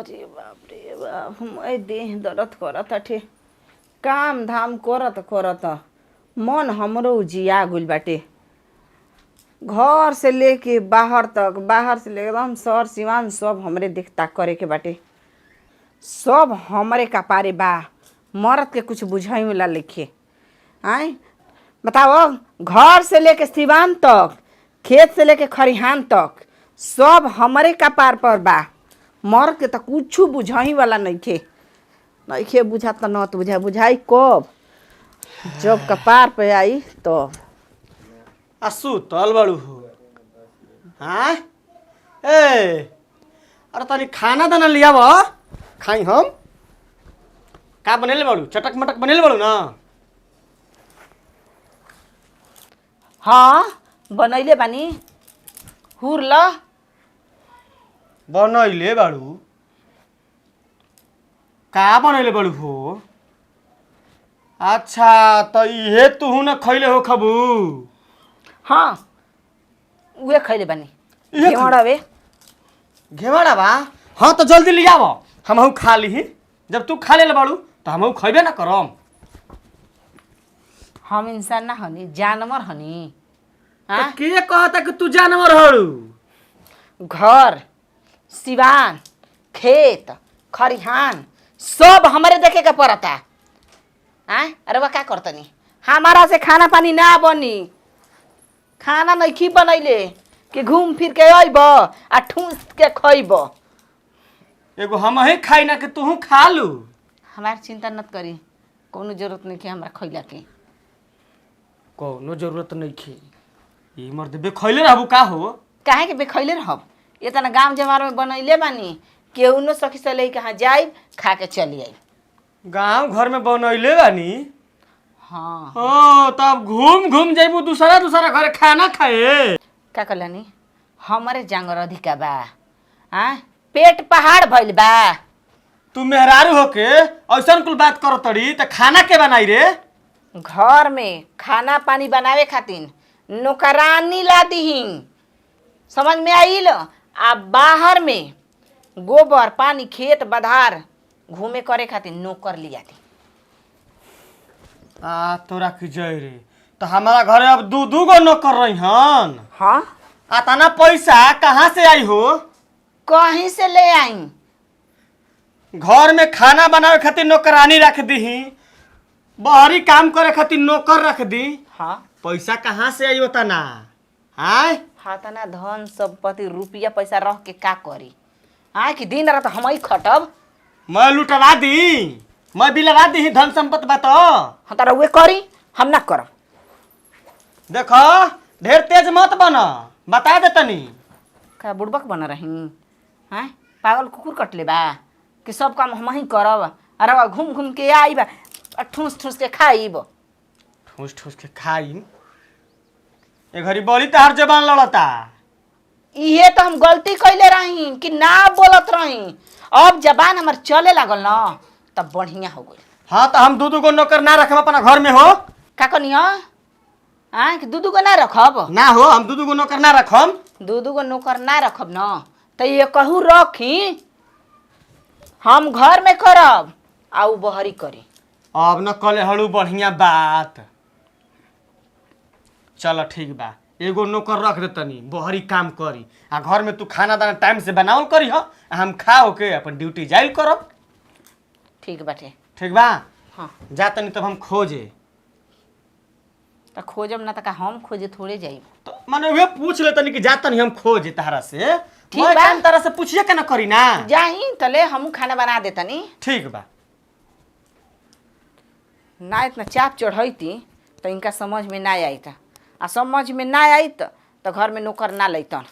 अरे बाप रे बाप, मैं देह दर्द करत अठे। काम धाम करत करत मन हमरो उजिया गइल बाटे। घर से लेके बाहर तक, बाहर से लेके एकदम शहर सिवान सब हमरे देखता करे के बाटे। सब हमरे कपारे बा, मरद के कुछ बुझाई वाला लिखे आय। बताओ, घर से लेके सिवान तक, खेत से लेके खरिहान तक सब हमरे कपार पर बा। मर्द के तो कुछ बुझाई वाला नइखे। नइखे बुझा त न त बुझा, बुझाई कब? जब कपार पे आई तो। आ सुतल बाड़ू हो? हाँ, ए अरे तनी खाना दाना लियाव, खाई हम। का बनेले बाड़ू? चटक मटक बनेले बाड़ू ना? हाँ, बनैले बानी, हुर ल। बनैले बाड़ू? का बनैले बाड़ू हो? अच्छा, त इहे तुहू न खैले हो खबू? हाँ, उहे खैले बानी। इहे? घेवड़ा। घेवड़ा बा? हाँ, तो जल्दी लियाव, हमहू खा लीही। जब तू खा लेले बाड़ू तो हमहू खैबे ना करम। हम इंसान ना हनी, जानवर हनी? त हाँ। के कहता कि तू जानवर हड़ू? घर, सिवान, खेत खरिहान सब हमरे देखे के पड़ता आय। अरे वह का करतनी? हमारा से खाना पानी ना बनी, खाना नइखी बनैले कि घूम फिर के अइब आ ठूस के खइब। एगो हम ही खाई ना कि तूहू खा लू? हमार चिंता मत करी, कोनो जरूरत नहीं कि हमरा खइला के। कौनो जरूरत नहीं खे? ई मर्द बेखैले रहबू का हो? काहे के बेखैले रहब? इतना गांव जमार में बनैले बानी, केहू न सखी सले कहाँ जाइब, खा के चली आई। गांव घर में बनैले बानी? हाँ। ओ, तब घूम घूम जाइबू दूसरा दूसरा घरे खाना खाए? का कहलनी? हमरे जांगर अधिका बा? आ पेट पहाड़ भइल बा। तू मेहरारू होके ऐसन कुल बात करो तड़ी त खाना के बनाई रे? घर में खाना पानी बनावे खातिर नौकरानी ला दीही, समझ में आइल? आ बाहर में गोबर पानी, खेत बधार घूमे करे खातिर नौकर लिया दी। आ तोरा की जय रे, तो हमारा घरे अब दू दू गो नौकर रही हन? हाँ। आ तना पैसा कहाँ से आई हो? कहीं से ले आई। घर में खाना बनावे खातिर नौकरानी रख दीही, बाहरी काम करे खातिर नौकर रख दी। हाँ। पैसा कहाँ से आई होता ना आय? हाँ त ना, धन संपत्ति रुपया पैसा रख के का करी? हाँ, कि दिन रात हम ही खटब? मैं लुटवा दी, मैं बिलवा दी धन संपत्ति बा तो। हाँ, तारा उहे करी, हम ना करब। देखो, ढेर तेज मत बन, बता दे तनी। का बुड़बक बन रही हैं? पागल कुकुर कटले बा कि सब काम हम ही करब? अरे बा, घूम घूम के आइब आ ठूस ठूस के खाइब। ठूस ठूस के खाई? ए घड़ी बड़ी तार जबान लड़ता। इहे तो हम गलती कैले रही कि ना बोलत रही। अब जबान हमर चले लागल न, तब बढ़िया हो गइल। हाँ, तो हम दू दू गो नौकर ना रखब अपना घर में हो। का कहनी? आ कि दू दू गो ना रखब? ना हो, हम दू दू गो नौकर ना रखम। दू दू गो नौकर ना रखब न त ये कहू रखी, हम घर में करब आ उ बहरी करी। अब न कले हड़ू बढ़िया बात। चल, ठीक बा, एगो नौकर रख दे तनी, बहरी काम करी आ घर में तू खाना दाना टाइम से बनावल करी ह, आ हम खा के अपन ड्यूटी जाइल करब। ठीक बाटे। ठीक बा। हाँ। जा तनी तब हम खोजे। त खोजब ना त का हम खोजे थोड़े जाइब? तो माने उहे पूछ ले तनी कि जा तनी हम खोजे तहरा से। ठीक मैं बा। काम तारा से पूछिए के ना करी ना। जाही तले हमू खाना बना देतनी। ठीक बा। ना इतना चाप चढ़ैती तो इनका समझ में ना आई आ समझ में ना आई तो घर में नौकर ना लैतन।